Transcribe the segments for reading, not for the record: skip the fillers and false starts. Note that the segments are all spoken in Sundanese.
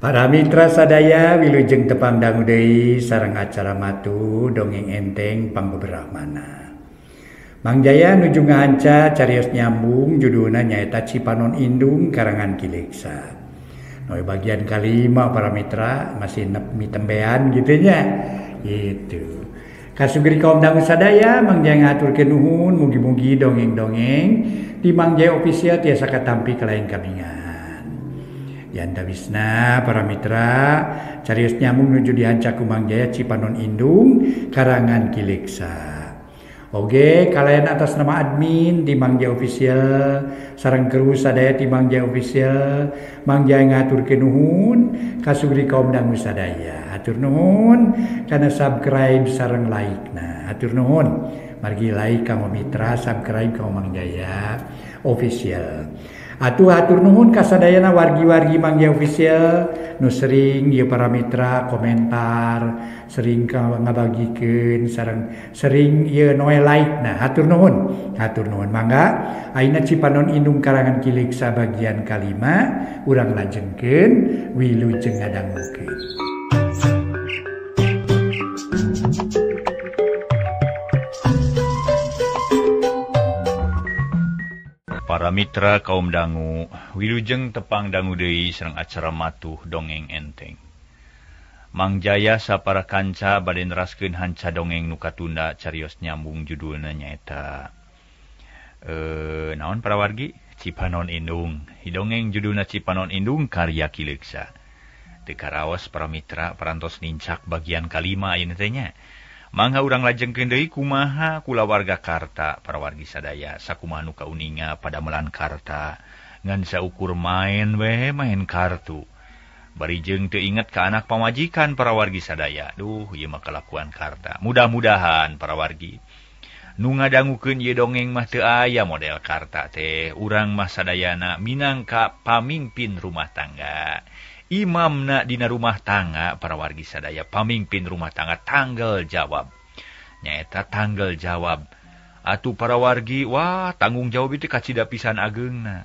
Para mitra sadaya wilujeng tepang dangu deui sareng acara matu dongeng enteng pangbeberahmana. Mang Jaya nuju ngahanca carios nyambung judulna nyaeta Cipanon Indung karangan Ki Leuksa. Nah, bagian kalima para mitra masih mitembean gitu nya. Gitu. Kasugri kaum dangu sadaya Mang Jaya ngaturkeun nuhun mugi-mugi dongeng-dongeng di Mang Jaya Official tiasa katampi kalayan kabingan. Yantawisna para mitra carios nyambung nuju dihanca ku Mang Jaya Cipanon Indung karangan Ki Leuksa. Oge kalian atas nama admin di Mang Jaya Official sareng kru sadaya di Mang Jaya Official Mang Jaya ngaturkeun nuhun kasugri kaum dangu sadaya. Hatur nuhun kana subscribe sareng like na. Hatur nuhun margi like kanggo mitra subscribe kanggo Mang Jaya Official. Atuh hatur nuhun kasadayana wargi-wargi Mang Jaya Official nu sering ieu para mitra komentar, sering ngabagikeun sareng sering ieu noe like nah hatur nuhun. Hatur nuhun mangga ayeuna Cipanon Indung karangan Ki Leuksa bagian kalima urang lajengkeun wilujeng ngadangukeun. Para mitra kaum dangu, wilujeng tepang dangu deui sareng acara matuh dongeng enteng. Mang Jaya sapara kanca bade neraskeun hanca dongeng nu katunda carios nyambung judulna nyaeta naon para wargi? Cipanon Indung. Dongeng judulna Cipanon Indung karya Ki Leuksa. Teu karaos para mitra parantos nincak bagian kalima ayeuna teh nya. Mangga urang lajengkeun deui kumaha kulawarga Karta para wargi sadaya sakumaha nu kauninga padamelan Karta ngan saukur main we main kartu bari jeung teu inget ka anak pamajikan para wargi sadaya. Duh ieu mah kalakuan Karta. Mudah-mudahan para wargi nu ngadangukeun ieu dongeng mah teu aya model Karta teh. Urang mah sadayana minangka pamimpin rumah tangga, imamna dina rumah tangga para wargi sadaya, pamimpin rumah tangga tanggal jawab nyaeta tanggal jawab atuh para wargi. Wah tanggung jawab itu kacida pisan ageungna,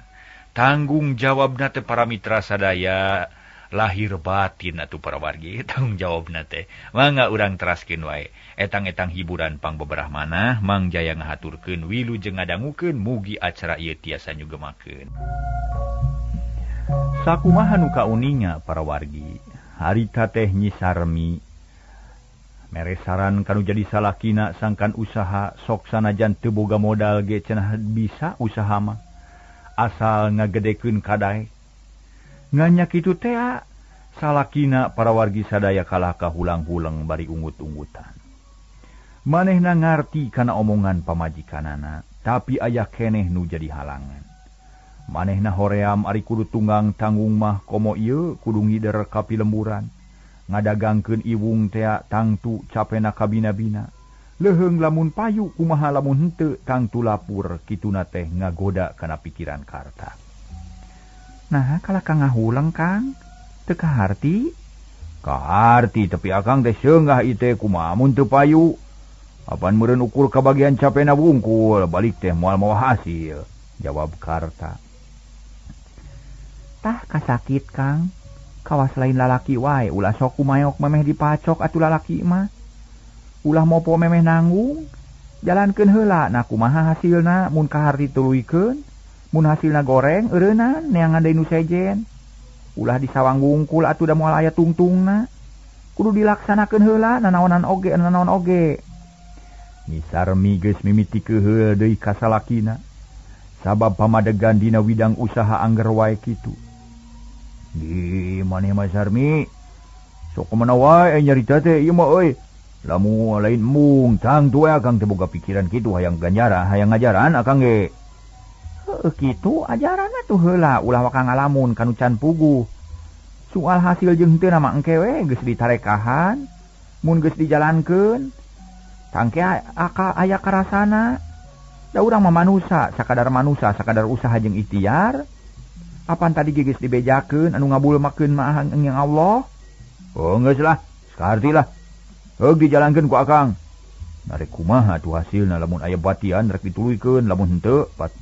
tanggung jawabna teh para mitra sadaya lahir batin atuh para wargi tanggung jawabna teh. Mangga urang teraskeun wae etang-etang hiburan pangbeberahmanah. Mang Jaya ngahaturkeun wilujeng ngadangukeun mugi acara ieu tiasa nyugemakeun. Sakumaha nu kauninga para wargi, harita teh Nyi Sarmi mere saran kanu jadi salakina sangkan usaha sok sanajan teu boga modal ge cenah bisa usaha mah asal ngagedekeun kadaek. Nganya kitu teh salakina para wargi sadaya kalah ka hulang-huleng bari ungut-ungutan. Manehna ngarti kana omongan pamajikanana, tapi aya keneh nu jadi halangan. Manehna hoream ari kudu tunggang tanggung mah komo ieu kudu ngider ka pilemburan. Ngadagangkeun iwung tea tangtu capena kabina-bina. Leuheung lamun payu kumaha lamun henteu tangtu lapur kituna teh ngagoda kana pikiran Karta. Nah kalah ka ngahuleng Kang, teu kaharti? Kaharti tapi akang teh seungah ieu teh kumaha mun teu payu. Apan meureun ukur kabagian capena wungkul balik teh moal mawa hasil, jawab Karta. Tah kasakit Kang, kawas lain lalaki wae ulah sok kumayok memeh dipacok atuh lalaki mah. Ulah mopo memeh nanggung, jalankeun heula nah kumaha hasilna mun kaharti tuluykeun, mun hasilna goreng eureunnan neangan deui nu sejen. Ulah disawang wungkul atuh da moal aya tungtungna. Kudu dilaksanakeun heula nanaonan oge nanaon oge. Nyi Sarmi geus mimiti keuheul deui ka salakina. Sabab pamadegan dina widang usaha angger wae kitu. Di maneh mah Sarmi sok mana wae nyarita teh ieu mah euy. Lamun lain embung tangtu we akang teh boga pikiran kitu hayang ganjara, hayang ngajaran akang ge. Heueuh kitu ajaran atuh heula ulah waka ngalamun kanu can puguh. Soal hasil jeung henteu mah engke we geus ditarekahan, mun geus dijalankeun tangke aka aya karasana. Da urang mah manusa, sakadar manusa, sakadar usaha jeung ikhtiar. Apan tadi geus dibejakeun anu ngabulmakeun mah yang Allah. Oh geus lah, sakarti lah. Heug dijalankeun ku akang. Narek kumaha tuh hasilna lamun aya batian rek dituluykeun lamun henteu pat.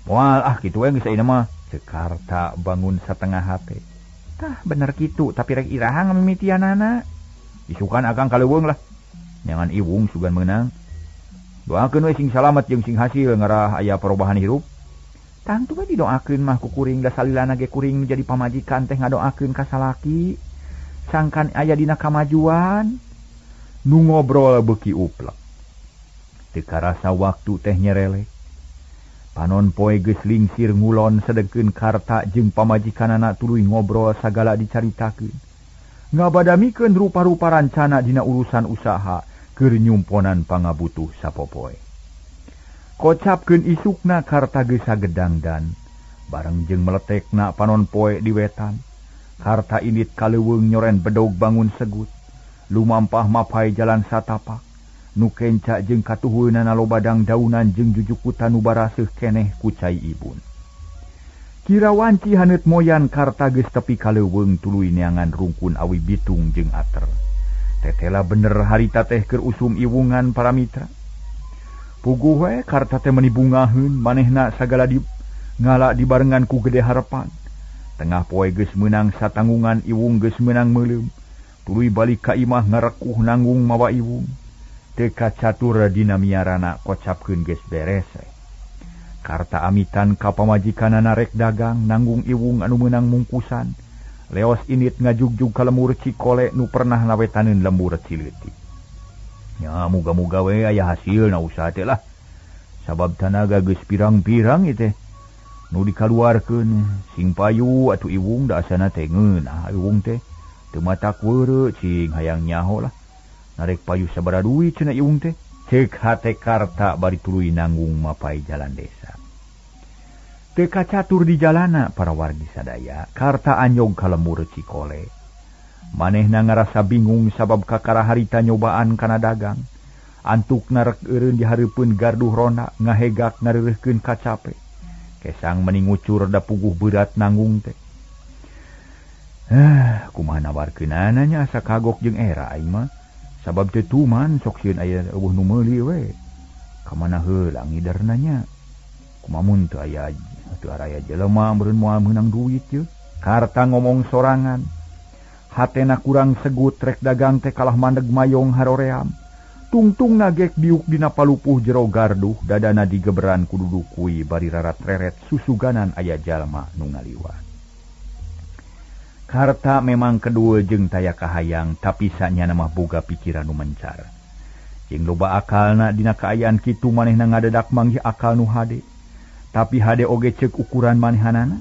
Moal ah kitu we geus ayeuna mah. Ceuk Karta bangun satengah hate. Tah bener kitu tapi rek iraha ngamimitianana. Isukan akang ka leuweung lah. Nyangan iwung sugan meunang. Doakeun we sing salamet jeung sing hasil ngarah aya perubahan hirup. Tangtu we didoakeun mah ku kuring da salilana ge kuring jadi pamajikan teh ngadoakeun ka salaki. Sangkan aya dina kamajuan. Nu ngobrol beuki uplek. Teu karasa waktu teh nyerelek. Panon poe geus lingsir ngulon sedengkeun Karta jeung pamajikanana tuluy ngobrol sagala dicaritakeun. Ngabadamikeun rupa-rupa rancana dina urusan usaha keur nyumponan pangabutuh sapopoe. Kocapkeun isukna Karta geus sagedangdan, bareng jeung meletekna panon poe di wetan. Karta indit ka leuweung nyoren bedog bangun segut, lumampah mapai jalan satapak. Nu kenca jeung katuhueunana loba dangdaunan jeung jujukutan nu baraseuh keneh ku cai ibun. Kira wanci haneut moyan Karta geus tepi ka leuweung tuluy neangan rungkun awi bitung jeung ater. Tetela bener harita teh keur usum iwungan para mitra. Puguh we Karta teh meuni bungaheun manehna sagala di ngala dibarengan ku gede harepan. Tengah poe geus meunang satanggungan iwung geus meunang meuleum. Tuluy balik ka imah ngarekuh nanggung mawa iwung. Teu kacatur dina miarana kocapkeun geus beres. Karta amitan ka pamajikanana rek dagang nanggung iwung anu meunang mungkusan. Leos init ngajugjug ka lemur Cikole nu pernah nawetaneun lembur Cileutik. Ya muga-muga we aya hasilna usaha teh lah. Sabab tanaga geus pirang-pirang ieu teh. Nu dikaluarkeun sing payu atuh iwung da asana teh ngeunah iwung teh. Teu matak weureu cing hayang nyaho lah. Narek payu sabaraha duit cenah iwung teh. Ceuk hate Karta bari tuluy nanggung mapai jalan desa. Teu kacatur di jalana para wargi sadaya, Karta anyog ka lembur Cikole. Manehna ngarasa bingung sabab kakara harita nyobaan kana dagang. Antukna rek eureun di hareupeun garduh ronda ngahegak ngareureuhkeun kacape. Kesang meni ngucur da puguh berat nanggung teh. Kumaha nawarkeunana nya asa kagok jeung era aing mah. Sabab teu tuman sok sieun aya eueuh nu meuli we. Ka mana heula ngiderna nya? Kumaha mun teu aya teu araya jelema meureun moal meunang duit ye. Karta ngomong sorangan. Hatena kurang segut rek dagang teh kalah mandeg mayong haroream. Tungtungna gek diuk dina palupuh jero garduh dadana digeberan ku dudukui bari rarat-reret susuganan aya jalma nu ngaliwat. Karta memang kedua jeung taya kahayang tapi sanyana mah boga pikiran nu mencar. Jeung loba akalna dina kaayaan kitu manehna ngadadak manggih akal nu hade. Tapi hade oge ceuk ukuran manehanana.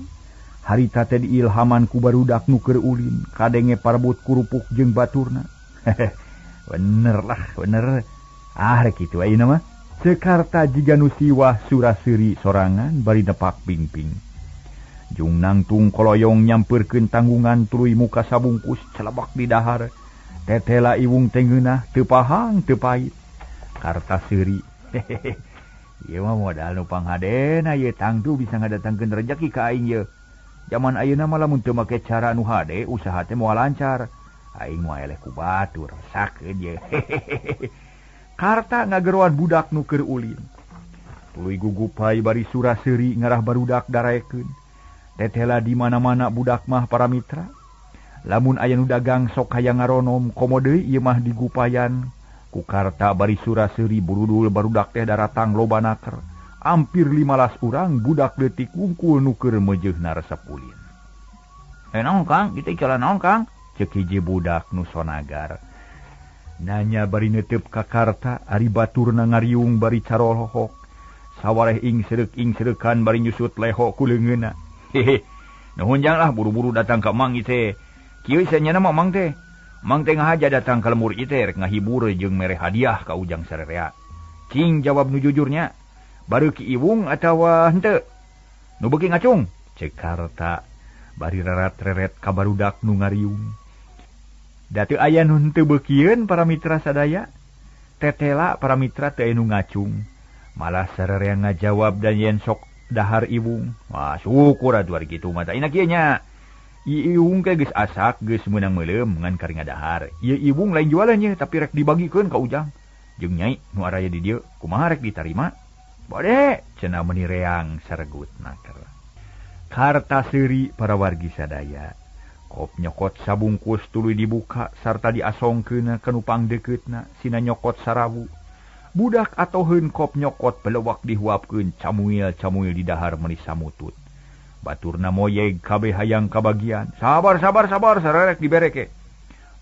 Harita teh diilhaman ku barudak nu keur ulin, kadenge parebut kurupuk jeung baturna. Bener lah, bener. Ah rek kitu ayeuna mah. Ceuk Karta jiga nu siwah suraseuri sorangan bari nepak pingping. Jung nangtung koloyong nyampeurkeun tanggungan tuluy muka sabungkus celebak di dahar. Tetela iwung teh ngeunah teu pahang teu pahit. Karta seuri. Hehehe. Ieu mah modal nu panghadena ieu tangtu bisa ngadatangkeun rejeki ka aing ieu. Jaman ayeuna mah lamun teu make cara nu hade usaha teh moal lancar. Aing moal eleh ku batur sakeun ieu. Hehehe. Karta ngageroan budak nu keur ulin. Tuluy gugupai bari suraseuri ngarah barudak daraekeun. Tetela di mana-mana budak mah para mitra. Lamun aya nu dagang sok hayang ngaronom komo deui ieu mah digupayan ku Karta bari suraseuri burudul barudak teh daratang loba naker. Hampir 15 urang budak leutik wungkul nu keur meujeuhna resep ulin. "Naon Kang? Kitu icalan naon Kang?" ceuk hiji budak nu sonagar. Nanya bari neuteup ka Karta ari baturna ngariung bari carolohok. Sawareh ingsereuk-ingsereukan bari nyusut leho ku leungeunna. Hehe. Nuhun jang lah buru-buru datang ka Mang ieu teh. Kieu sanyana mah Mang teh. Mang teh ngahaja datang ka lemur ieu teh rek ngahibur jeung mere hadiah ka ujang sarerea. Cing jawab nu jujurnya. Bareuki iwung atawa henteu? Nu beuki ngacung. Ceuk Karta bari rarat-reret ka barudak nu ngariung. Da teu aya nu henteu beukieun para mitra sadaya. Tetela para mitra teu aya nu ngacung. Malah sarerea ngajawab dan yen sok dahar iwung. Wah, syukur atuh ari kitu mah. Ina kieu nya. Iwung teh geus asak, geus meunang meuleum ngan kari ngadahar. Ieu iwung lain jualan ye, tapi rek dibagikeun ka ujang. Jeung nyai nu araya di dieu, kumaha rek ditarima? Bade, cenah meuni reang saregut naker. Karta seuri para wargi sadaya. Kop nyokot sabungkus tuluy dibuka sarta diasongkeun ka nu pangdekeutna sina nyokot sarawu. Budak atoheun kop nyokot belewak dihuapkeun camuil-camuil di dahar meuni samutut. Baturna moyeg kabeh hayang kabagian. Sabar sabar sabar sarerek dibereke.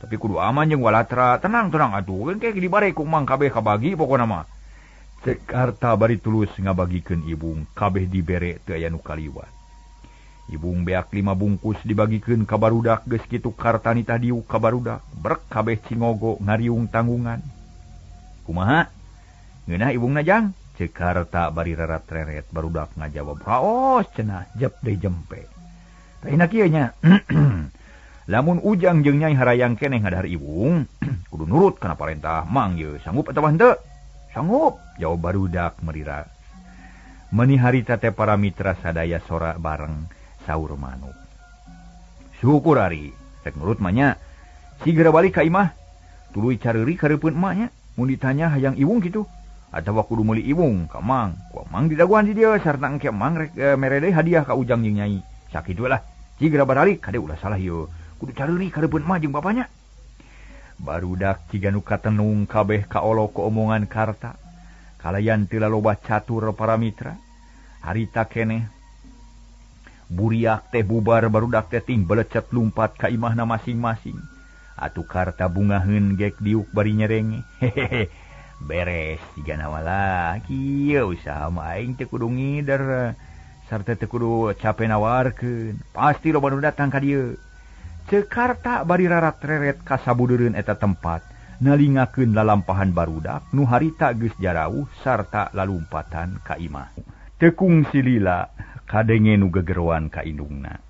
Tapi kudu aman jeung walatra, tenang-tenang atuh engke dibare ku mang kabeh kabagi pokona mah. Cek Karta bari tulus ngabagikeun ibung kabeh dibere teu aya nu kaliwat. Ibung beak 5 bungkus dibagikeun ka barudak geus kitu Karta nitah diuk ka barudak brek kabeh cingogo ngariung tanggungan. Kumaha? Ngeunah ibungna jang? Cek Karta bari rarat-reret barudak ngajawab raos cenah jep deui jempe. Tah kieu nya. Lamun Ujang jeung Nyai harayang keneh ngadahar ibung, kudu nurut kana parentah mang ye sanggup atawa henteu? Sanggup, jawab barudak merira. Meuni harita teh para mitra sadaya sora bareng saur manuk. Syukur ari, rek nurut mah nya. Sigera balik ka imah, tuluy careuri kareupeun emak nya. Mun ditanya hayang iwung kitu atawa kudu meuli iwung ka mang. Ku mang didaguan di dieu sarta engke mang rek mere deui hadiah ka Ujang jeung Nyai. Sakitu lah. Sigera baralik kade ulah salah ieu. Kudu careuri kareupeun emak jeung bapanya. Barudak ciga nu katenung kabeh kaolo ku omongan Karta. Kalayan teu laloba catur para mitra. Harita keneh buriak teh bubar barudak teh ting belecet lumpat ka imahna masing-masing. Atuh Karta bungaheun gek diuk bari nyerenge. Hehehe. Beres ciga nawalah kieu usaha mah aing teu kudu ngider sarta teu kudu cape nawarkeun. Pasti loba nu datang ka dieu. Ceuk Karta bari rarat-reret ka sabudeureun eta tempat nalingakeun lalampahan barudak nu harita geus jarauh sarta lalumpatan ka imah. Teu kungsi lila kadenge nu gegeroan ka indungna.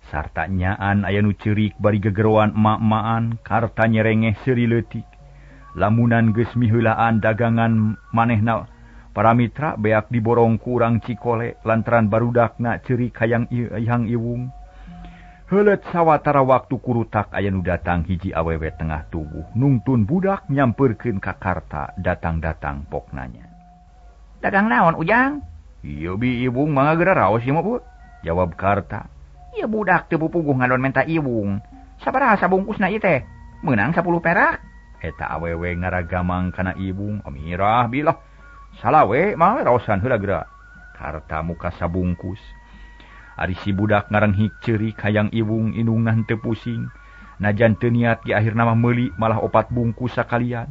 Sarta nyaan aya nu ceurik bari gegeroan emak-emaan. Karta nyerengeh seuri leutik. Lamunan geus miheulaan dagangan manehna para mitra beak diborong ku urang Cikole lantaran barudakna ceurik hayang hayang iwung. Heuleut sawatara waktu kurutak aya nu datang hiji awewe tengah tubuh nungtun budak nyamperkeun ka Karta datang-datang poknanya. Dagang naon Ujang? Ieu bi ibung mangga geura raos ieu mah Bu, jawab Karta. Ieu budak teu pupuguh ngadon menta iwung. Sabaraha sabungkusna ieu teh? Meunang 10 perak. Eta awewe ngaragamang kana ibung, amirah bilah. Salawe mah raosan heula geura. Karta muka sabungkus. Ari si budak ngarenghik ceurik hayang iwung indungna henteu pusing. Najan teu niat ge akhirna mah meuli malah 4 bungkus sakalian.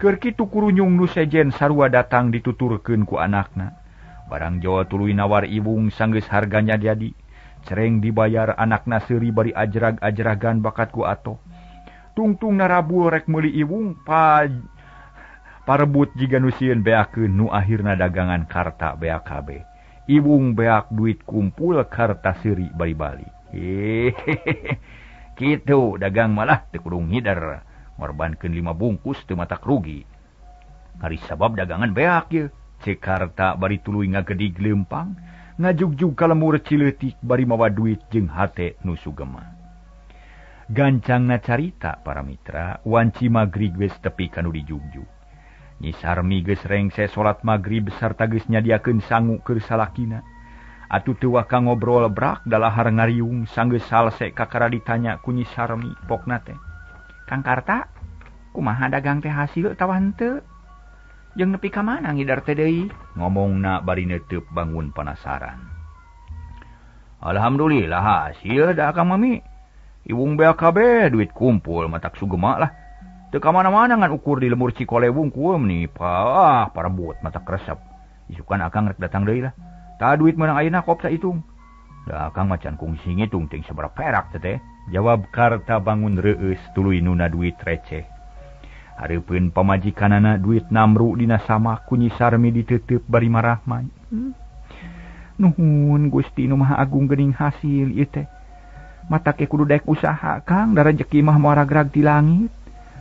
Keur kitu kurunyung nu sejen sarua datang dituturkeun ku anakna. Barang Jawa tuluy nawar iwung sanggeus harganya jadi. Cereng dibayar anakna seuri bari ajrag-ajragan bakat ku atoh. Tungtung narabul rek meuli iwung parebut jiga nu sieun beakeun nu akhirna dagangan Karta beak kabeh. Iwung beak duit kumpul Karta seuri bali-bali. Hehehe. Kitu dagang malah teu kudu ngider. Ngorbankeun 5 bungkus teu matak rugi. Ari sabab dagangan beak ye. Cek Karta bari tuluy ngagedig leumpang, ngajugjug ka lemur cileutik bari mawa duit jeung hate nu sugema. Gancangna carita para mitra, wanci magrib geus tepi ka nu dijugjug. Nyi Sarmi geus rengse salat magrib sarta geus nyadiakeun sangu keur salakina. Atuh teu waka ngobrol brak dalahar ngariung sanggeus salse kakara ditanya ku Nyi Sarmi pokna teh. Kang Karta, kumaha dagang teh hasil atawa henteu? Jeung nepi ka mana ngidar teh deui? Ngomongna bari neuteub bangun panasaran. Alhamdulillah hasil da Akang Mami. Iwung beak kabeh duit kumpul matak sugema lah. Teu ka mana-mana ngan ukur di lemur Cikole wungkul meni pah parebut matak resep. Isukan Akang rek datang deui lah. Tah duit meunang ayeuna kop sahitung. Da Akang mah can kungsi ngitung ting sabaraha perak teh. Jawab Karta bangun reueus tuluy nuna duit receh. Hareupeun pamajikanana duit namru dina samak ku Nyi Sarmi diteuteub bari marahmai. Nuhun Gusti nu Maha Agung geuning hasil ieu teh. Matak ge kudu daek usaha Kang, da rejeki mah moal ragrag ti langit.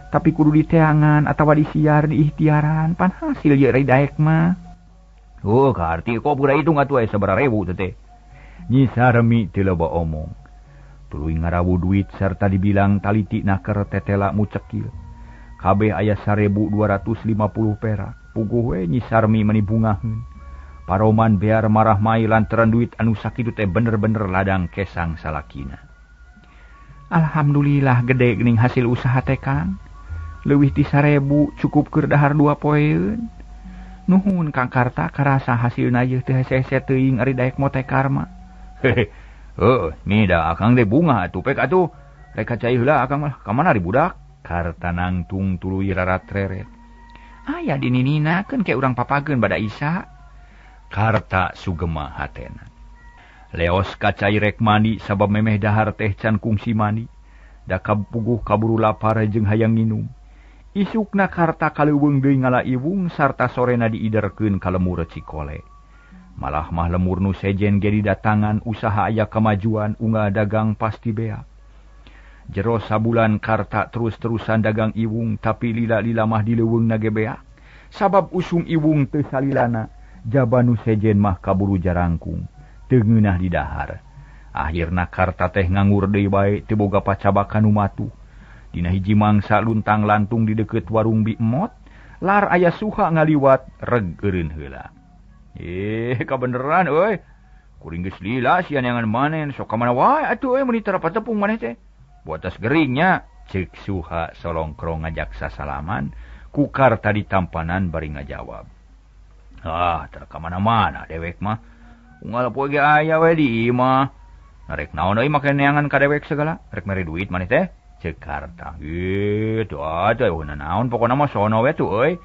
Tapi kudu diteangan atawa disiar diikhtiaran pan hasil ye rei daek mah. Oh, kaarti kok pura hitung atuh aya sabaraha rebu teh. Nyi Sarmi teu loba omong. Tuluy ngarawu duit sarta dibilang taliti naker tetela mucekil. Kabeh aya 1.250 perak. Puguh we Nyi Sarmi meni bungaheun. Paroman bear marah mai lantaran duit anu sakitu teh bener-bener ladang kesang salakina. Alhamdulillah gede geuning hasil usaha teh Kang. Leuwih ti 1000 cukup keur dahar 2 poeun. Nuhun Kang Karta karasa hasilna yeuh teu hese-hese teuing ari daek motekar mah. Hehe. Heuh, nih da akang teh bunga atuh pek atuh. Rek kacai heula akang mah. Ka mana ari budak? Karta nangtung tuluy rarat-reret. Aya di ninina keun ke urang papageun bada Isa. Karta sugema hatena. Leos kacai rek mandi sabab memeh dahar teh can kungsi mandi. Da kapuguh kaburu lapar jeung hayang nginum. Isukna Karta kaleuweung deui ngala iwung sarta sorena diiderkeun ka lemur Cikole. Malah mah lemur nu sejen ge didatangan usaha aya kamajuan unggal dagang pasti beak. Jero sabulan Karta terus-terusan dagang iwung tapi lila-lila mah dileuweungna ge beak. Sabab usung iwung teu salilana, jaba nu sejen mah kaburu jarangkung, teu ngeunah di dahar. Akhirna Karta teh nganggur deui bae teu boga pacabakan nu matuh. Dina hiji mangsa luntang lantung di deukeut warung Bi Emot, lar aya Suha ngaliwat reg eureun heula. Kabeneran euy. Kuring geus lila sia neangan manen sok ka mana wae atuh euy meuni tara patepung maneh teh. Buatas geringnya cek Suha solongkrong ngajak sasalaman ku Karta ditampanan bari ngajawab. Ah, tara ka mana-mana dewek mah. Unggal poe ge aya we di imah. Rek naon euy make neangan ka dewek segala? Rek mere duit maneh teh? Cek Karta. Tuh atuh eueuh naon pokona mah sono we tuh euy.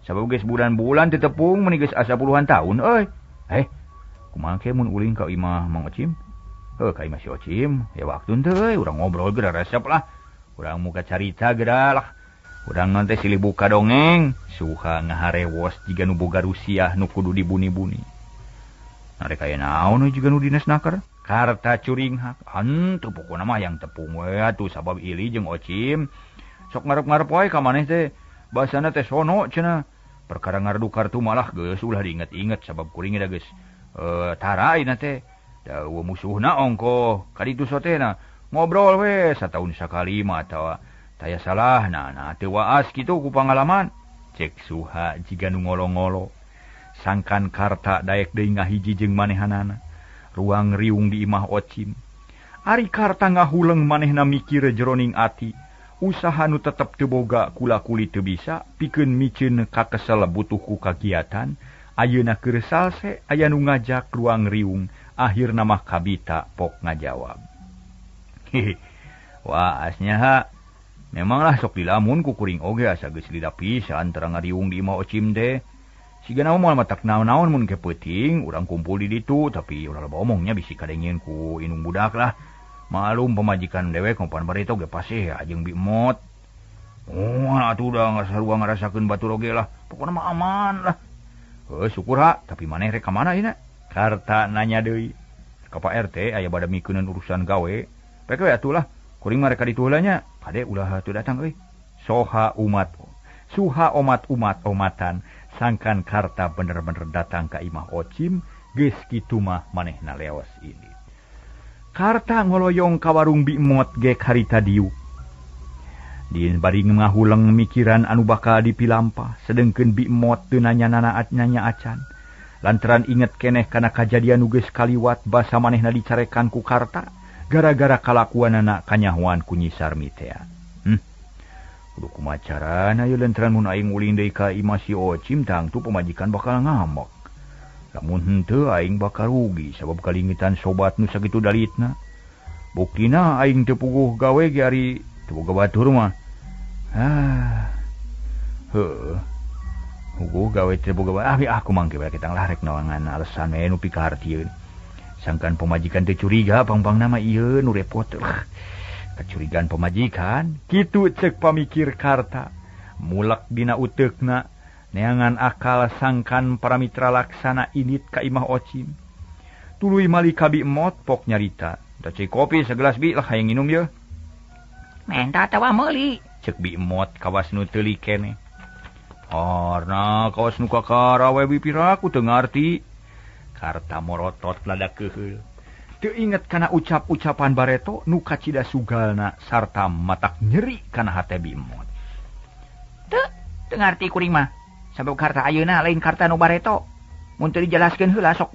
Sabab geus bulan-bulan teu tepung meuni geus asa puluhan tahun euy. Kumaha ke mun ulin ka imah Mang Ocim? Heuh ka imah si Ocim, ya waktu teu euy urang ngobrol geura resep lah. Urang muka carita geura lah. Urang teh silih buka dongeng. Suha ngaharewos jiga nu boga rusiah nu kudu dibuni-buni. Narek aya naon euy jiga nu dinas naker? Karta curinghak. Henteu pokona mah yang tepung we atuh sabab Ili jeung Ocim sok ngarep-ngarep wae ka maneh teh. Basana teh sono cenah. Perkara ngardu kartu malah geus ulah diinget-inget sabab kuring da geus tara ayeuna teh. Da eueuh musuhna ongkoh ka ditu sotena. Ngobrol we sataun sakali mah atawa taya salahna nah teu waas kitu ku pangalaman. Cek Suha jiga nu ngolo-ngolo. Sangkan Karta daek deui ngahiji jeung manehanana. Ruang riung di imah Ocim. Ari Karta ngahuleng manehna mikir jeroning ati. Usaha nu tetep teu boga kula-kuli teu bisa pikeun miceun kakesel butuh ku kagiatan. Ayeuna keur salse aya nu ngajak ruang riung. Akhirna mah kabita pok ngajawab. Hehe. Wah asnya ha. Memanglah sok dilamun ku kuring oge asa geus lila pisan terang ngariung di imah Ocim teh. Sigana moal matak naon-naon mun ke peuting urang kumpul di ditu tapi ulah loba omongnya bisi kadengieun ku indung budak lah. Malum pemajikan dewek ngopan barito ge paseh jeung Bi Emot. Oh, atuh da sarua ngarasakeun batur oge lah. Pokona mah aman lah. Heuh syukur ha, tapi maneh rek ka mana ieu? Karta nanya deui. Ka Pak RT aya bade mikeuneun urusan gawe. Pek we atuh lah. Kuring mah rek ka ditu heula nya. Kade ulah atuh datang euy. Soha umat. Suha omat-umat omatan. Sangkan Karta bener-bener datang ka imah Ocim, geus kitu mah manehna leos ini. Karta ngoloyong ka warung Bi Emot ge karita diuk. Dieun bari ngahuleng mikiran anu bakal dipilampah, sedengkeun Bi Emot teu nanya-nana nanya acan. Lantaran inget keneh kana kajadian nu geus kaliwat basa manehna dicarekan ku Karta, gara-gara kalakuanana kanyahoan ku Nyi Sarmi tea. Kudu kumaha carana ieu lantaran mun aing ulin deui ka imah si Ocim tangtu pamajikan bakal ngamuk. Lamun henteu aing bakal rugi sabab kalingitan sobat nu sakitu dalitna. Buktina aing teu puguh gawe ge ari teu boga batur mah. Ah. Heuh. Puguh gawe teu boga ah aku mangke bae ketang lah rek nawangan alasan we nu pikahartieun. Sangkan pamajikan teu curiga pang-pangna mah ieu nu repot. Kecurigaan pemajikan kitu cek pamikir Karta mulak dina uteukna neangan akal sangkan para mitra laksana init ka imah Ocim. Tuluy mali ka Bi Emot pok nyarita. Da cek kopi segelas bi lah hayang nginum ye. Menta atawa meuli cek Bi Emot kawas nu teuli keneh. Arna kawas nu kakara we bi piraku teu ngarti. Karta morotot lada keuheul. Teu inget kana ucap-ucapan bareto nu kacida sugalna sarta matak nyeri kana hate Bi Emot. Teu, teu ngarti kuring mah. Sabab Karta ayeuna lain Karta nu bareto. Mun teu dijelaskeun heula sok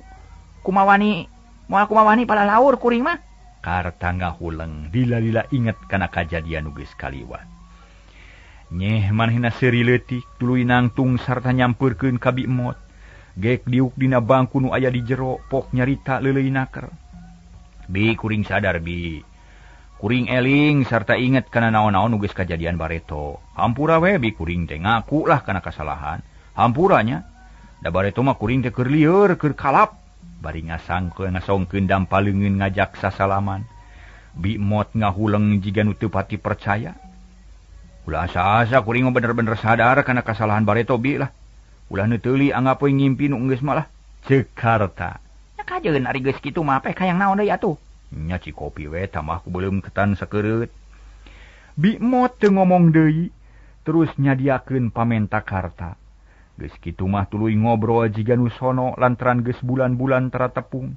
kumawani, moal kumawani palalaur kuring mah. Karta ngahuleng lila-lila inget kana kajadian nu geus kaliwat. Nyeh manehna seuri leutik tuluy nangtung sarta nyampeurkeun ka Bi Emot. Gek diuk dina bangku nu aya di jero pok nyarita leuleuy naker. Bi kuring sadar bi. Kuring eling sarta inget kana naon-naon nu geus kajadian bareto. Hampura we bi kuring teh ngaku lah kana kasalahan. Hampuranya da bareto mah kuring teh keur lieur keur kalap. Bari ngasangkeun ngasongkeun dampaleungeun ngajak sasalaman. Bi Emot ngahuleng jiga nu teu pati percaya. Ulah asa-asa kuring mah bener-bener sadar kana kasalahan bareto bi lah. Ulah neuteuli anggap we ngimpi nu geus mah lah. Ceuk Karta. Nya kajeun ari geus kitu mah peh hayang naon deui atuh. Nya cikopi we tambah ku beuleum ketan sakeureut. Bi Emot teu ngomong deui, terus nyadiakeun pamenta Karta. Geus kitu mah tuluy ngobrol jiga nu sono lantaran geus bulan-bulan tara tepung.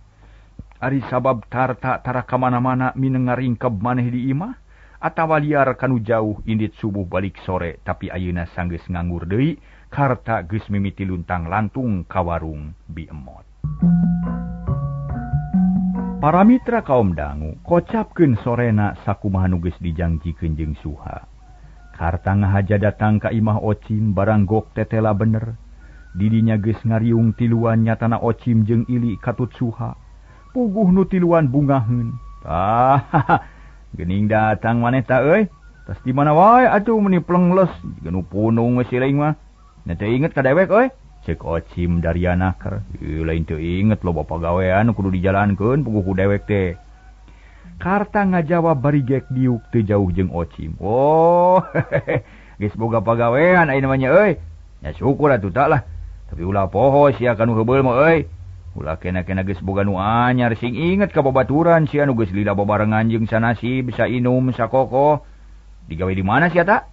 Ari sabab Karta tara ka mana-mana mineng ngaringkeb maneh di imah atawa liar kanu jauh indit subuh balik sore, tapi ayeuna sanggeus nganggur deui, Karta geus mimiti luntang lantung ka warung Bi Emot. Para mitra kaum dangu kocapkeun sorena sakumaha nu geus dijangjikeun jeung Suha. Karta ngahaja datang ka imah Ocim barang gok tetela bener. Didinya geus ngariung tiluan nyatana Ocim jeung Ili katut Suha. Puguh nu tiluan bungaheun. Ah, geuning datang maneh ta euy. Tas di mana wae atuh meuni plengles jiga nu punung geus siling mah. Nya teu inget ka dewek euy. Ceuk Ocim dariana ker. Lain teu inget loba pagawean kudu dijalankeun puguh ku dewek teh. Karta ngajawab bari gek diuk teu jauh jeung Ocim. Oh, geus boga pagawean ayeuna mah nya euy. Nya syukur atuh tak lah. Tapi ulah poho sia kanu heubeul mah euy. Ulah kena-kena geus boga nu anyar sing inget ka babaturan sia nu geus lila babarengan jeung sanasib, sainum, sakokoh. Digawe di mana sia ta?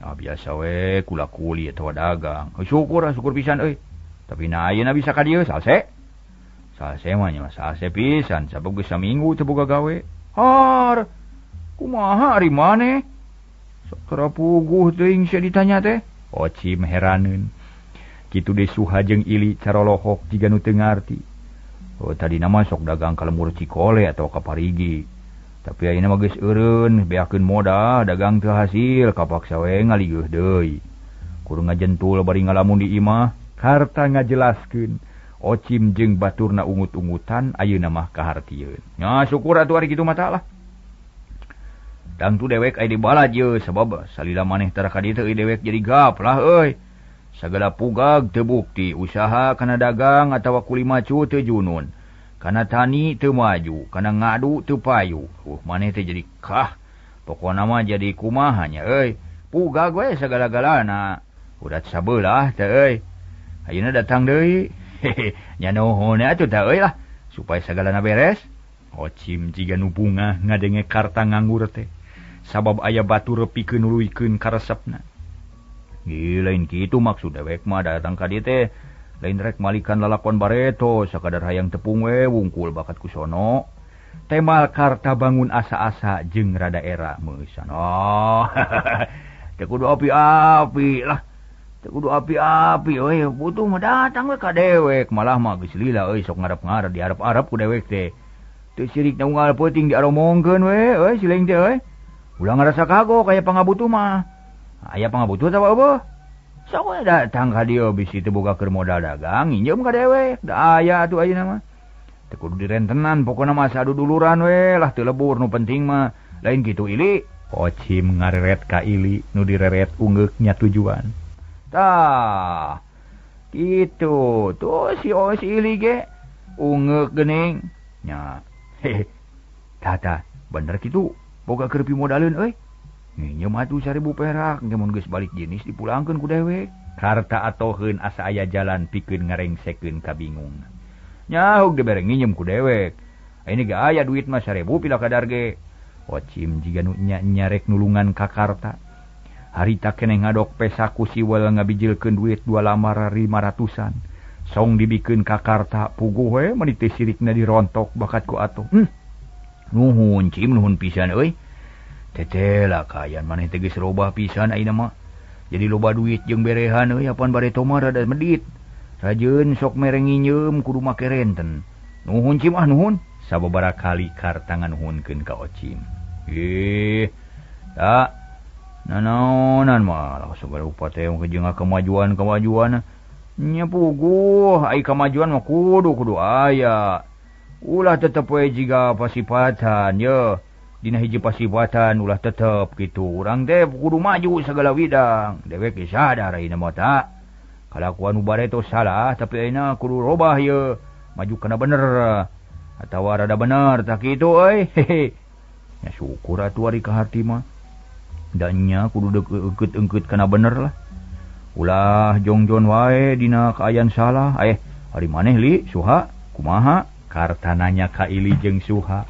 Ah biasa we kula kuli atawa dagang. Syukur ah, syukur pisan euy. Tapi na ayeuna bisa ka dieu salse. Salse mah nya salse pisan sabab geus saminggu teu boga gawe. Har, kumaha ari maneh? Sok tara puguh teuing sia ditanya teh. Ocim heraneun. Kitu deui Suha jeung Ili carolohok jiga nu teu ngarti. Oh tadina mah sok dagang ka lembur Cikole atawa ka Parigi. Tapi ayeuna mah geus eureun, beakeun modal, dagang teu hasil, kapaksa we ngaligeuh deui. Kudu ngajentul bari ngalamun di imah. Karta ngajelaskeun. Ocim jeung baturna ungut-ungutan ayeuna mah kahartieun. Nya syukur atuh ari kitu mah lah. Dangtu dewek aya di balad ye sabab salila maneh tara ka dieu teh dewek jadi gaplah euy. Sagala pugag teu bukti, usaha kana dagang atawa kuli macu teu junun. Kana tani teu maju, kana ngadu teu payu. Maneh teh jadi kah. Pokona mah jadi kumaha nya euy. Pugag we sagala-galana. Urat sabeulah teh euy. Ayeuna datang deui. Nya nuhun atuh tah euy lah supaya sagalana beres. Ocim jiga nu bungah ngadenge Karta nganggur teh. Sabab aya batur pikeun nuluykeun karesepna. Ih, lain kitu maksud dewek mah datang ka dieu teh. Lain rek malikan lalakon bareto sakadar hayang tepung we wungkul bakat ku sono. Temal Karta bangun asa-asa jeung rada era meusan. Oh, teu kudu api-api lah. Teu kudu api-api euy, butuh mah datang we ka dewek, malah mah geus lila euy sok ngarep-ngarep diarep-arep ku dewek teh. Teu sirik na unggal peuting diaromongkeun we euy siling teh euy. Ulah ngarasa kagok aya pangabutuh mah. Aya pangabutuh atawa eueuh? Sok we datang ka dieu bisi teu boga keur modal dagang, nginjem ka dewek. Da aya atuh ayeuna mah. Teu kudu direntenan pokona mah saduduluran we lah teu lebur nu penting mah. Lain kitu Ili. Ocim ngareret ka Ili nu direret ungeuknya tujuan. Tah, gitu tuh si si Ili ge ungeuk geuning nya. Hehe. Tah bener kitu boga keur pimodaleun euy. Nginjem atuh 1000 perak mun geus balik jenis dipulangkeun ku dewek. Karta atoheun asa aya jalan pikeun ngarengsekeun kabingung. Nyaho dibere nginjem ku dewek. Ayeuna ge aya duit mah 1000 pila kadar ge. Ocim jiga nu nya rek nulungan ka Karta. Harita keneh ngadok pesaku siwel ngabijilkeun duit 2 lambar 500-an. Song dibikeun ka Karta puguh we meuni teu sirikna dirontok bakat ku atuh. Nuhun cim nuhun pisan euy. Teteh lah kayan maneh teh geus robah pisan ayeuna mah. Jadi loba duit jeung berehan euy apan bareto mah rada medit. Rajeun sok mere nginjeum kudu make renten. Nuhun cim ah nuhun. Sababaraha kali Karta nganuhunkeun ka Ocim. Tak nanaonan mah segala rupa teh jeung kemajuan-kemajuan nya puguh ai kemajuan mah kudu aya. Ulah tetep we jiga pasipatan ye. Dina hiji pasipatan ulah tetep kitu. Urang teh kudu maju segala widang. Dewek ge sadar ayeuna mah tak. Kalakuan nu bareto salah tapi ayeuna kudu robah ye. Maju kana bener atawa rada bener tah kitu euy. Nya syukur atuh ari ka harti mah. Da nya kudu deuk eungkeut kana bener lah. Ulah jongjon wae dina kaayaan salah. Ari maneh li Suha kumaha? Karta nanya ka Ili jeung Suha.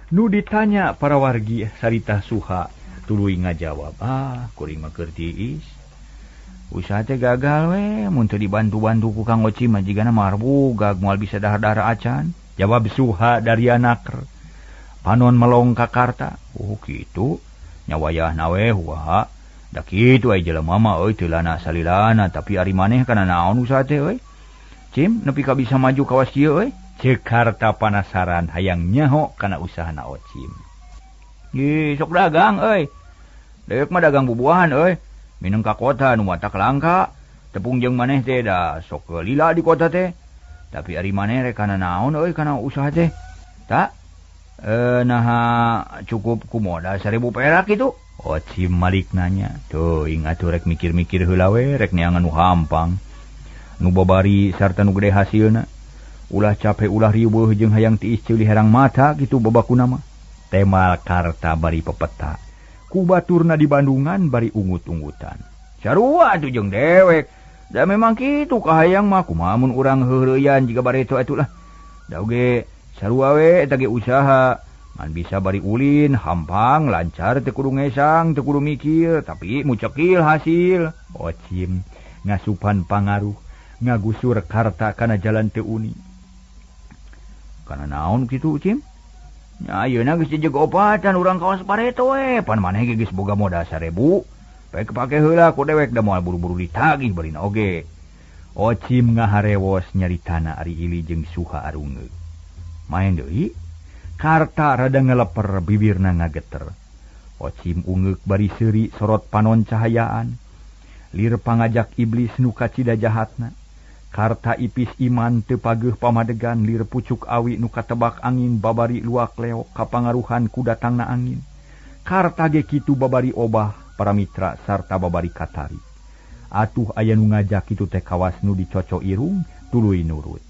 Nu ditanya para wargi sarita Suha tuluy ngajawab, kuring mah keur tiis. Usaha teh gagal we mun teu dibantu-bantu ku Kang Ocim mah jigana marbugag moal bisa dahar-dahar acan. Jawab Suha dari anakr. Panon melong ka Karta. Oh kitu. Nya wayahna we huha. Da kitu ai jelema mah euy teu lana salilana tapi ari maneh kana naon usaha teh euy. Cim nepi ka bisa maju kawas kieu euy. Ceuk Karta panasaran hayang nyaho kana usahana Ocim. Ih sok dagang euy. Dewek mah dagang bubuahan euy. Mineng ka kota nu matak langka. Tepung jeung maneh teh da sok lila di kota teh. Tapi ari maneh rek kana naon euy kana usaha teh? Tak naha cukup ku modal 1000 perak kitu. Ocim malik nanya. Teuing atuh rek mikir-mikir heula we rek neangan nu hampang. Nu babari sarta nu gede hasilna. Ulah capek ulah riweuh jeung hayang tiis ceuli herang mata kitu babakuna mah. Temal Karta bari pepeta. Ku baturna di Bandungan bari ungut-ungutan. Sarua atuh jeung dewek. Da memang kitu kahayang mah kumaha mun urang heureuyan jiga bareto atuh lah. Da oge sarua we eta ge usaha. Ngan bisa bari ulin, hampang, lancar teu kudu ngesang, teu kudu mikir, tapi mucekil hasil. Ocim ngasupan pangaruh, ngagusur Karta kana jalan teu uni. Kana naon kitu Cim? Nya ayeuna geus jejeg opatan urang kawas pareto we, pan maneh ge geus boga modal 1000. Pek pake heula ku dewek da moal buru-buru ditagih barina oge. Ocim ngaharewos nyaritana ari Ili jeung Suha arungeuk. Maen deui? Karta rada ngeleper bibirna ngageter. Ocim ungeuk bari seuri sorot panon cahayaan. Lir pangajak iblis nu kacida jahatna. Karta ipis iman teu pageuh pamadegan lir pucuk awi nu katebak angin babari luak leok kapangaruhan ku datangna angin. Karta ge kitu babari obah para mitra sarta babari katari. Atuh aya nu ngajak kitu teh kawas nu dicoco irung tuluy nurut.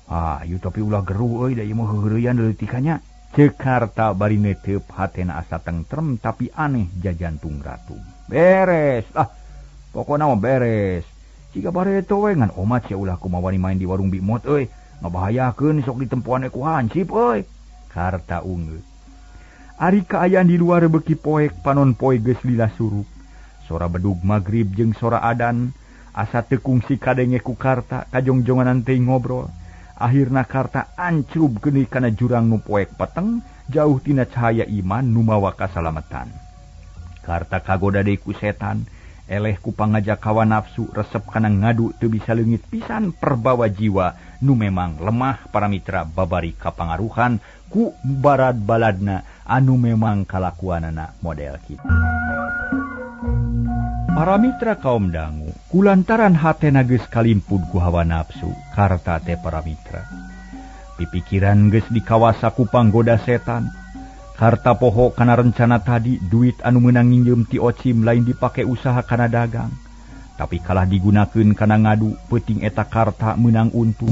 Ayu tapi ulah geruh euy da ieu mah heuheureyan leutikanya. Ceuk Karta bari neuteup hatena asa tentrem tapi aneh jajantung ratung. Beres ah pokona mah beres. Jika bareto we ngan omat sia ulah kumaha wani main di warung Bimot euy, ngabahayakeun sok ditempoan ku hansip euy. Karta ungeut. Ari kaayaan di luar beuki poek panon poe geus lila surup. Sora bedug magrib jeung sora adan asa teu kungsi kadenge ku Karta kajongjonganan teh ngobrol. Akhirna Karta ancrub geunih kana jurang nu poek peteng jauh tina cahaya iman nu mawa kasalamatan. Karta kagoda deui ku setan. Eleh ku pangajak hawa nafsu resep kana ngadu teu bisa leungit pisan perbawa jiwa nu memang lemah para mitra babari kapangaruhan ku barad baladna anu memang kalakuanana model kitu. Para mitra kaum dangu kulantaran hatena geus kalimpud ku hawa nafsu Karta teh para mitra. Pipikiran geus dikawasa ku panggoda setan. Karta poho kana rencana tadi duit anu meunang nginjeum ti Ocim lain dipake usaha kana dagang. Tapi kalah digunakeun kana ngadu peuting eta Karta meunang untung.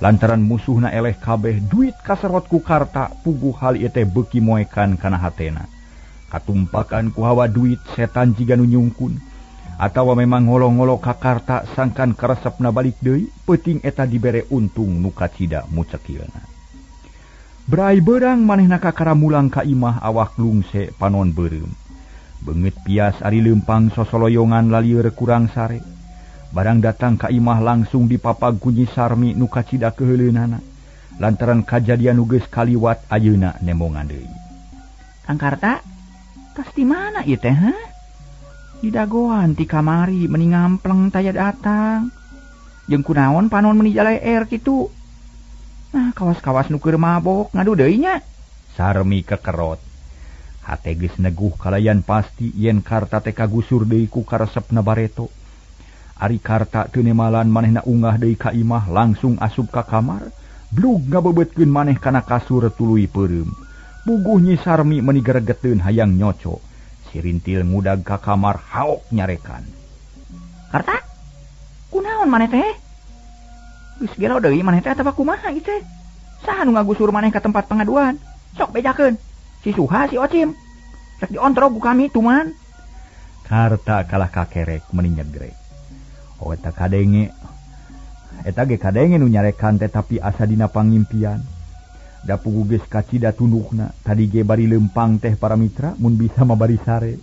Lantaran musuhna eleh kabeh duit kaserot ku Karta puguh hal ieu teh beuki moekan kana hatena. Katumpakan ku hawa duit setan jiga nu nyungkun. Atawa memang ngolo-ngolo ka Karta sangkan karesepna balik deui peuting eta dibere untung nu kacida mucekilna. Brai berang manehna kakara mulang ka imah awak lungse panon beureum. Beungeut pias ari leumpang sosoloyongan lalieur kurang sare. Barang datang ka imah langsung dipapag ku Nyi Sarmi nu kacida keuheuleunana. Lantaran kajadian nu geus kaliwat ayeuna nembongan deui. Kang Karta, tas di mana ieu teh ha? Di dagoan ti kamari meni ngampleng taya datang. Jeung kunaon panon meni jaleer kitu? Nah, kawas-kawas nu keur mabok ngadu deui nya. Sarmi kekerot. Hate geus neguh kalayan pasti yen Karta teh kagusur deui ku karesepna bareto. Ari Karta teu nemalan manehna ungah deui ka imah langsung asup ka kamar, blug ngabebeutkeun maneh kana kasur tuluy peureum. Puguh Nyi Sarmi meuni geregeteun hayang nyoco. Sirintil ngudag ka kamar haok nyarekan. Karta? Kunaon maneh teh? Geus gelo deui maneh teh atawa kumaha ieu teh? Saha nu ngagusur maneh ka tempat pengaduan? Sok bejakeun. Si Suha si Ocim. Rek diontrog ku kami tuman. Karta kalah kakerek meuni nyegrek. Oh eta kadenge. Eta ge kadenge nu nyarekan teh tapi asa dina pangimpian. Da puguh geus kacida tunduhna, tadi ge bari lempang teh para mitra mun bisa mah bari sare.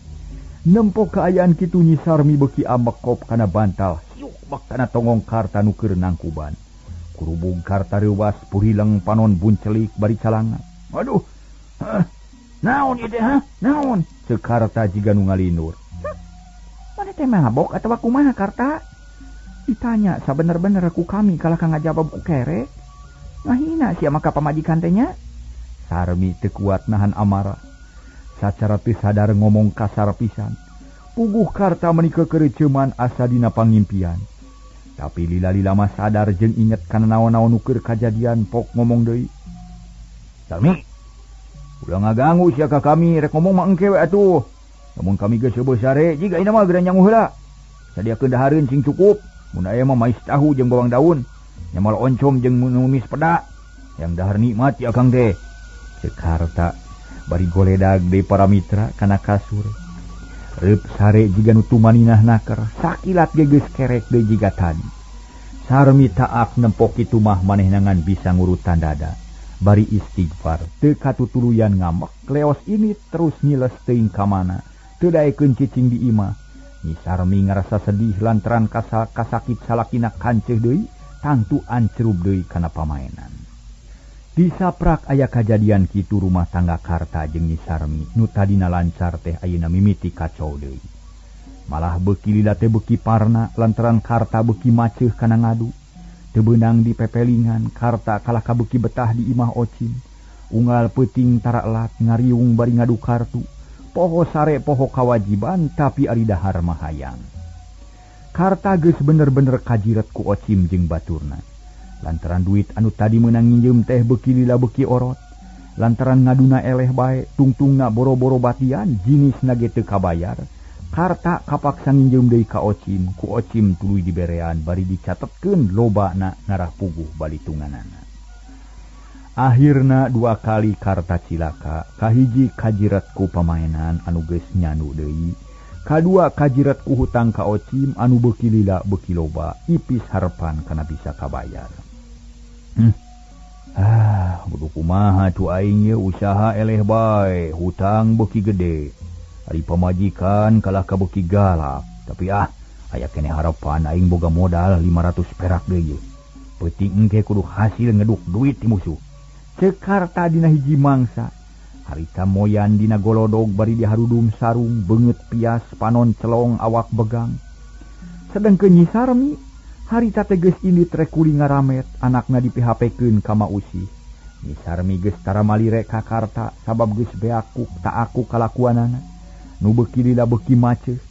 Nempo kaayaan kitu Nyi Sarmi beuki amekop kana bantal, hiuk bek kana tongong Karta nu keur nangkuban. Kurubug Karta reuwas purileng panon buncelik bari calanga. Aduh. Hah? Naon ieu teh ha? Naon? Ceuk Karta jiga nu ngalinur. Maneh teh mabok atawa kumaha Karta? Ditanya sabener-bener ku kami kalah ka ngajawab ku kere. Ngahina sia maka pamajikan teh nya. Sarmi teu kuat nahan amarah. Sacara teu sadar ngomong kasar pisan. Puguh Karta meuni kekereuceuman asa dina pangimpian. Tapi lila-lila mah sadar jeung inget kana naon-naon nu keur kajadian pok ngomong deui. Sarmi, ulah ngaganggu sia ka kami, rek ngomong mah engke we atuh. Lamun kami geus seubeut sare, jiga ina mah geura nyangu heula. Sadiakeun dahareun sing cukup. Mun aya mah mais tahu jeung bawang daun, nyamal oncom jeung numis peda. Yang dahar nikmat ya Kang teh. Ceuk Karta bari goledag deui para mitra kana kasur. Reup sare jiga nu tumaninah naker, sakilat ge geus kerek deui jiga tadi. Sarmi taak nempo kitu mah manehna ngan bisa ngurutan dada. Bari istighfar, teu katutuluyan ngamek, leos ini terus nyiles teuing ka mana, teu daekeun cicing di imah. Nyi Sarmi ngarasa sedih lantaran kasakit salakina kanceuh deui, tangtu ancrub deui kana pamaenan. Disaprak aya kajadian kitu rumah tangga Karta jeung Nyi Sarmi nu tadina lancar teh ayeuna mimiti kacau deui. Malah beuki lila teh beuki parna lantaran Karta beuki maceuh kana ngadu. Teu beunang di pepelingan, Karta kalah kabeuki betah di imah Ocim. Unggal peuting tara elat ngariung bari ngadu kartu. Poho sare poho kawajiban tapi ari dahar mah hayang. Karta geus bener-bener kajiret ku Ocim jeung baturna. Lantaran duit anu tadi meunang nginjeum teh beuki lila beuki orot. Lantaran ngaduna eleh bae, tungtungna boro-boro batian, jinisna ge teu kabayar. Karta kapaksa nginjeum deui ka Ocim, ku Ocim tuluy diberean bari dicatetkeun lobana ngarah puguh balitunganana. Akhirna dua kali Karta cilaka, kahiji kajiret ku pamainan anu geus nyandu deui, kadua kajiret ku hutang ka Ocim anu beuki lila beuki loba, ipis harepan kana bisa kabayar. Kudu kumaha tu aing ye usaha eleh bae, hutang beuki gede. Ari pamajikan kalah ka beuki galak, tapi aya keneh harapan aing boga modal 500 perak deui. Peuting engke kudu hasil ngeduk duit ti musuh. Ceuk Karta dina hiji mangsa. Harita moyan dina golodog bari diharudum sarung, beungeut pias, panon celong, awak begang. Sedengkeun Nyi Sarmi, harita teh geus indit rek kuli ngaramet, anakna di PHP-keun ka Mausih. Nyi Sarmi geus tara malire ka Karta sabab geus beakuk tak aku kalakuanana. Nu beuki lila beuki maceuh.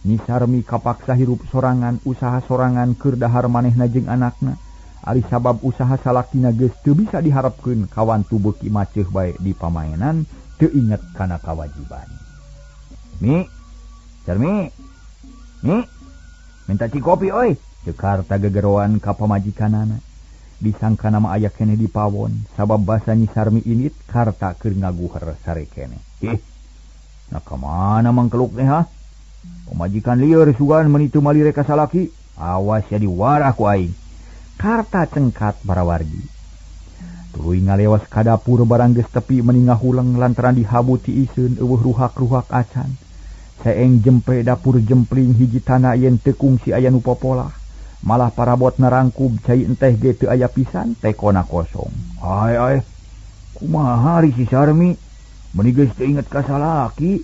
Nyi Sarmi kapaksa hirup sorangan, usaha sorangan keur dahar manehna jeung anakna. Ari sabab usaha salakina geus teu bisa diharapkeun kawantu beuki maceuh bae di pamaenan, teu inget kana kawajiban. Mi, Sarmi, Mi, minta cikopi oi. Ceuk Karta gegeroan ka pamajikanana. Disangkana mah aya keneh di pawon, sabab basa Nyi Sarmi init Karta keur ngaguher sare keneh. Ih, nah ka mana mangkeluk teh ha? Pamajikan lieur sugan meuni teu malire ka salaki, awas ya diwarah ku aing. Karta cengkat barawargi. Tuluy ngalewas ka dapur barang geus tepi meuni ngahuleng lantaran dihabu ti iseun eueuh ruhak-ruhak acan. Seeng jempe dapur jempling hiji tanah yen teu kungsi aya nu popolah. Malah parabot narangkub cai enteh ge teu aya pisan tekona kosong. Ai ai, kumaha ari si Sarmi? Meuni geus teu inget ka salaki.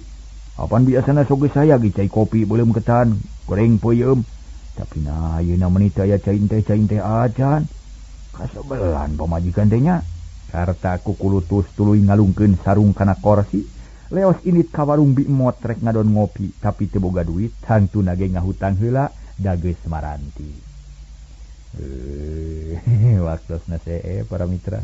Apan biasana sok geus saya ge cai kopi beuleum ketan, goreng peuyeum. Tapi nah ayeuna meuni teu aya cai teh acan. Kasebelan pamajikan teh nya. Karta kukulutus tuluy ngalungkeun sarung kana korsi. Leos init ka warung Bi Mot rek ngadon ngopi tapi teu boga duit, tangtuna ge ngahutang heula da geus maranti. Waktosna para mitra.